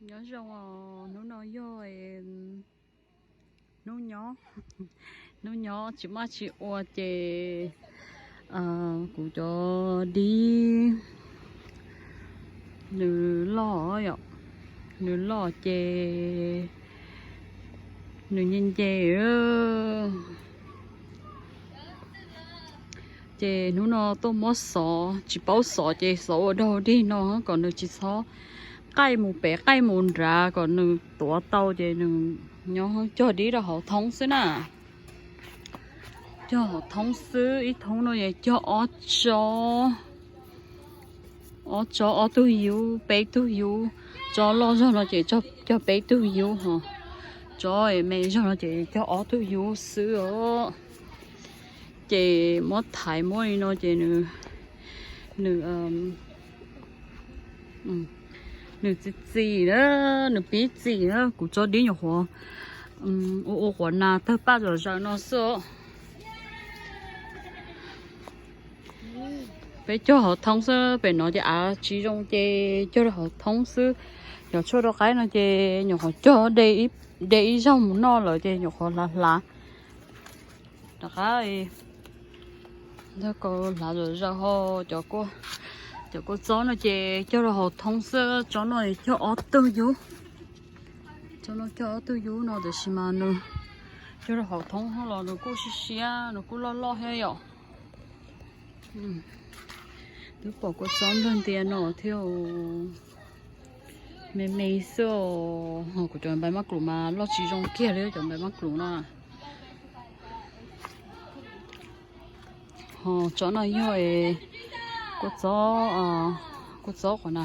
Nyob zoo os, hnub no yog hnub nyob, hnub nyob tsis muaj tsis ua ces kuv cov dib nws loj yom, nws loj ces nws nce nce, ces hnub no tuaj muab xov, tsis paub xov ces xov ua dog dig no kom nws tsis txhob qaij mus pem qaij mus nrad, kom nws tuav tau ces nws nyob cog dib rau hauv thoob xwb na. Cog hauv thoob xwb, ib thoob no es cog ob tsob, ob tsob ob tug yub, peb tug yub. Tsob loj zog no ces cog peb tug yub ho, tsob me zog no ces cog ob tug yub xwb os. Ces muab thaiv muab li no ces nws, nws, nws txi txim na, nws pib txim na. Kuv tsob dib nyuam qhuav ua ua quav nas tawg paj zom zaws no xwb os. Peb cog hauv thoob xwb, pem no ces av tsis zoo ces cog rau hauv thoob xwb. Yog tshuaj rau qaib no ces nyuam qhuav cog de ib zaug mus noj lawm ces nyuam qhuav hlav hlav rov qab. Ntag, kua hlav zom zaws ho. Cov kua txob no ces cog rau hauv thoob xwb. Tsob no cog ob tug yub, tsob no cog ob tug yub no tiam sis mas nws cog rau hauv thoob los nws kuj siab siab, nws kuj loj loj thiab yom. Twb pom kua txob nplag ntias no thiab, me me xwb os. Kuv cov npais maj kluv mas loj tsis zoo kiag li cov npais maj kluv no. Ho tsob no yog kua txob, kua txob qhov na,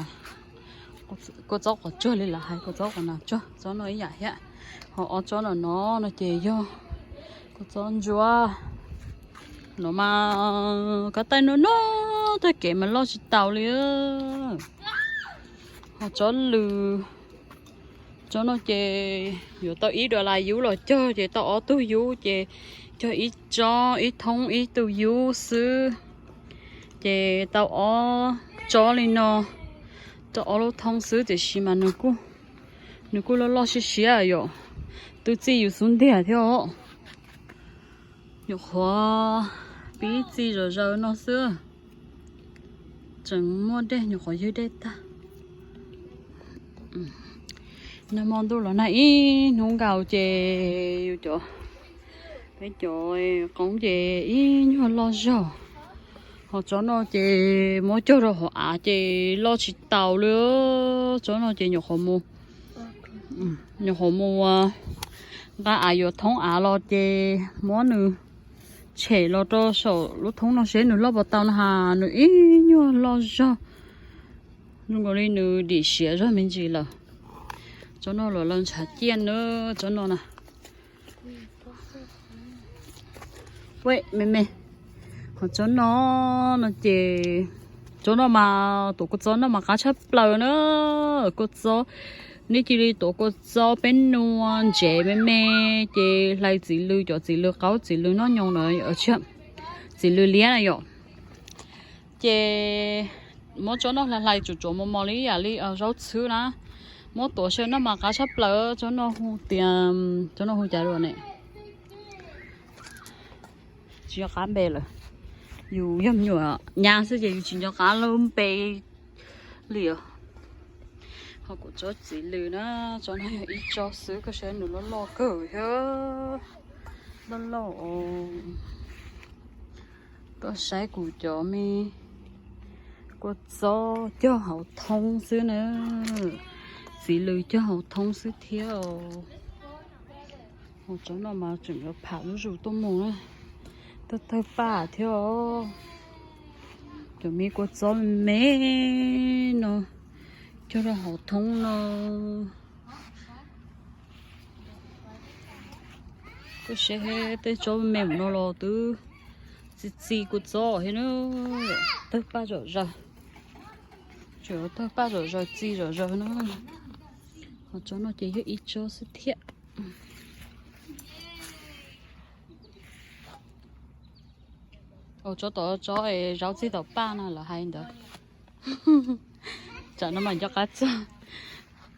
kua txob qhov tsuag li lawv hais, kua txob qhov na tsuag, tsob no ib yam thiab. Ho ob tsob no no no ces yog kua txob ntsuab. No mas kab taij no no tag kev mas loj tsis taus li. Ho tsob lws, tsob no ces yuav tau ib dollar yub los cog ces tau ob tug yub ces cog ib tsob ib thoob ib tug yub xwb. Ces tau ob tsob li no rau ob lub thoob xwb tiam sis mas nws kuj loj loj siab siab yom. Twb txij yus xub ntiag thiab os. Nyuam qhuav pib txi zom zaws no xwb, tseem muaj dej, nyuam qhuav ywg dej tag. Nag hmo ntuj los nag ib hnub nkaus ces yus cov, peb cov qoob ces ib nyuag loj zog. Ho tsob no ces muab cog rau hauv av ces loj tsis taus li. Tsob no ces nyuam qhuav mus, nyuam qhuav mus nqa av yuav thoob av los ces muab nws tshem los rau saum lub thoob no seb nws loj puas tau na has, nws ib nyuag loj zog, zoo nkaus li nws dim siav zog me ntsis lawm. Tsob no los lawv ntshav ciaj na, tsob no na. Ua me me, ho tsob no, no ces tsob no mas tuav kua txob noj mas qab tshaj plaws na. Kua txob, nej cia li tuav kua txob peb nua ntsev me me, ces hlais txiv lws, cov txiv lws qaub, txiv lws noj nyoos na, txiv lws liab na yom. Ces muab tsob no hlais hlais tsuav tsuav mos mos li yam li zaub txhwb na, muab tuav saw noj mas qab tshaj plaws. Tsob no hu tias, tsob no hu cas lua ne? Tsis nco qab npe lawm. Yus yog me nyuam nyab xwb ces yus tsis nco qab lub npe li os. Ho kuv tsob txiv lws na, tsob no yog ib tsob xwb, koj saib nws loj loj kawg thiab, loj loj os. Koj saib kuv cov me kua txob cog hauv thoob xwb na, txiv lws cog hauv thoob xwb thiab os. Tsob no mas tseem yuav pham zuj zus tuaj mus na, tawg tawg paj thiab os. Cov me kua txob me me no cog rau hauv thoob no. Koj saib tej tsob me me no los twb txi txi kua txob thiab na, tawg paj zom zaws. Tseem tawg paj zom zaws txi zom zaws na. Ho tsob no ces yog ib tsob xwb thiab. Ua tsob tom tsob es zaub txig tom paj no lawv hais ntawd. Tsam no mas nco qab txog.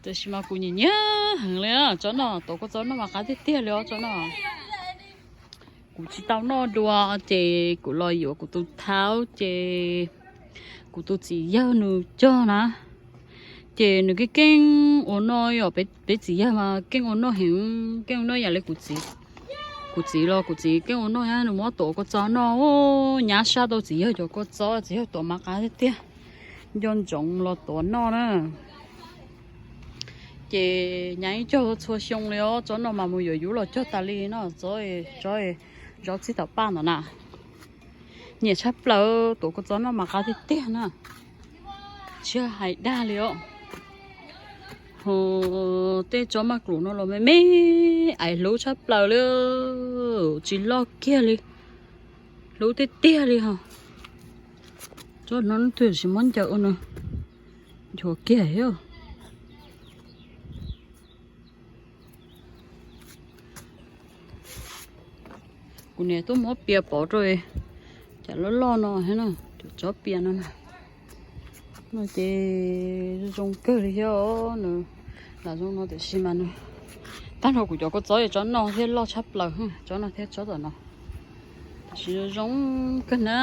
Tiam sis mas kuv nyiam nyiam heev li tsob no, tuav kua txob noj mas qab tiag tiag li os tsob no. Kuv tsis tau noj dua ces kuv los yuav kuv tus thaub ces kuv tus txiv yawg nws cog na, ces nws keej keej ua noj yom, peb txiv yawg mas keej ua noj heev, keej ua noj yam li kuv txiv. Kuv txiv los kuv txiv keej ua noj, nws muab tuav kua txob noj, nyab saj tau txiv yawg cov kua txob, txiv yawg tuav mas qab tiag tiag, nco ntsoov los tuav noj na. Ces nyab yeej cog txhua xyoo li os, tsob no mas mus yuav yub los cog tas li no, tsob, tsob zaub txij tau paj ntawd na. Nyiam tshaj plaws, tuav kua txob noj mas qab tiag tiag na. Tsis hais dag li os. Ho tej tsob maj klum no los me me, ais hlub tshaj plaws li, tsis loj kiag li, hlub tiag tiag li ho. Tsob no twb tsis muab ncaws ua no, nchuav kiag thiab. Kuv niam tuaj muab pias pov rau cov loj loj no thiab na, cov tsob pias no na. No ces zoo kawg li thiab, nws lam zoo no tiam sis mas nws, tag nrho kuv cov kua txob es tsob no thiab loj tshaj plaws, tsob no thiab tsob tom no. Tiam sis zoo kawg na.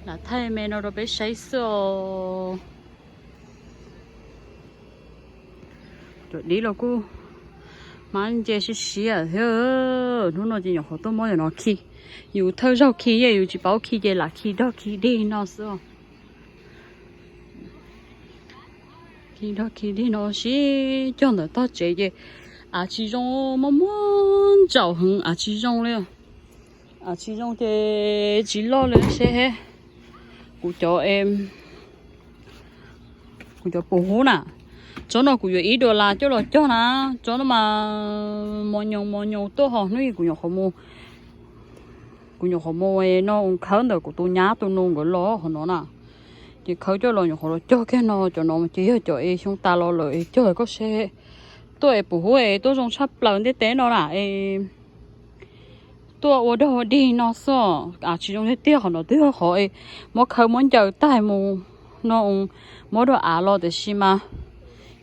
Lam thaij me no rau peb saib xwb os. Cov dib los kuj hmab nce siab siab thiab. Hnub no ces nyuam qhuav tuaj muab cov no khi. Yus thawj zaug khi, yus tsis paub khi ces lam khi dog khi dig no xwb. Khi dog khi dig no sib cog ntawm tog tsev ces av tsis zoo, muaj muaj ntsaum heev, av tsis zoo li. Av tsis zoo ces tsis loj li seb. Kuv cov, kuv cov pus hub na, tsob no kuv yuav ib dollar coj los cog na. Tsob no mas mos nyoos mos nyoos tuaj, ho hnub ib kuv nyuam qhuav mus, kuv nyuam qhuav mus no ua khawb ntawm kuv tus nyab tus nus nkawd los hauv no na. Ces khawb coj los nyuam qhuav los cog kiag no, cov no ces yog cov es xyoo tas los lawm es cog koj seb. Tuaj es pus hub es tuaj zoo tshaj plaws ntiaj teb no na es tuaj ua dog ua dig no xwb. Av tsis zoo tiag tiag, qhov no twb yog qhov es muab khawb muab ncaws taig mus no, muab dua av los tiam sis mas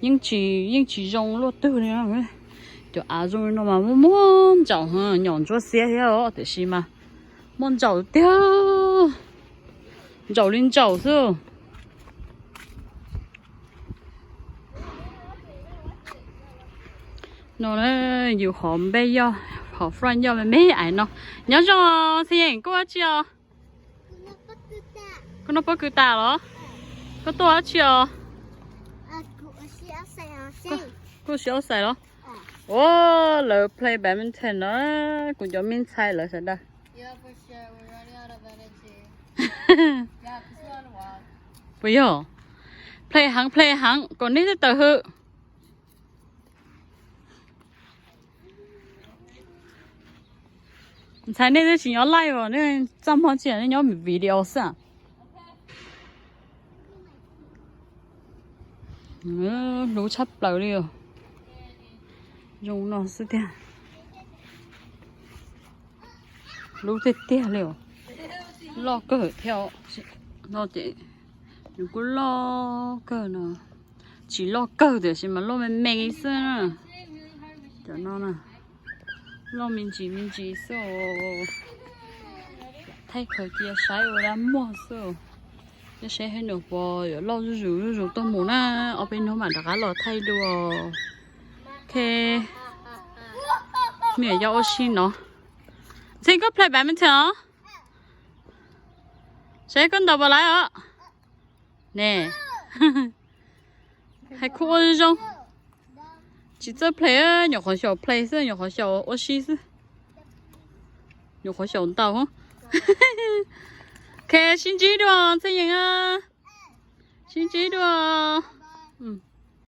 yeej tsis, yeej tsis zoo luaj twg li. Cov av zoo li no mas muaj muaj ntsaum, nyom ntsuab xiab thiab os, tiam sis mas muaj ntsaum tiag, ntsaum li ntsaum xwb. No yus qhov npej yoj, qhov front yoj me me ais no. Nyob zoo, Xi Yeej, koj ua dab tsi os? Koj noj pob kws tas los? Koj tuaj dab tsi os? Koj ua si outside los? Ua, lawv play badminton no, kuv cov me ntxhais lawv sawv daws. Puas yog? Play heev, play heev kom nej twb tawm hwm. Ntxhais nej twb tsis nyob live os, nej txaj muag tsis, nej nyob video xwb. Hlub tshaj plaws li os. Zoo no xwb tiag. Hlub tiag tiag li os. Loj kawg thiab. No ces nws kuj loj kawg no. Tsis loj kawg tiam sis mas loj me me xwb na. Cov no na, loj me ntsis me ntsis xwb. Thaij khaws cia saib ua dab muag xwb. Saib seb hais nws puas yuav loj zuj zus zuj zus tuaj mus na. Ob peb hnub mam rov qab los thaij dua. Ok, me nyuam yaus ua si no. Ntxhee, koj play badminton os? Saib koj ntaus puas laiv os? Ne, hais kuj ua zoo. Tsis txawj play, nyuam qhuav xyaum play xwb, nyuam qhuav xyaum ua si xwb. Nyuam qhuav xyaum ntaus. Ok, sib ntsib dua Ntxhee Yees. Sib ntsib dua.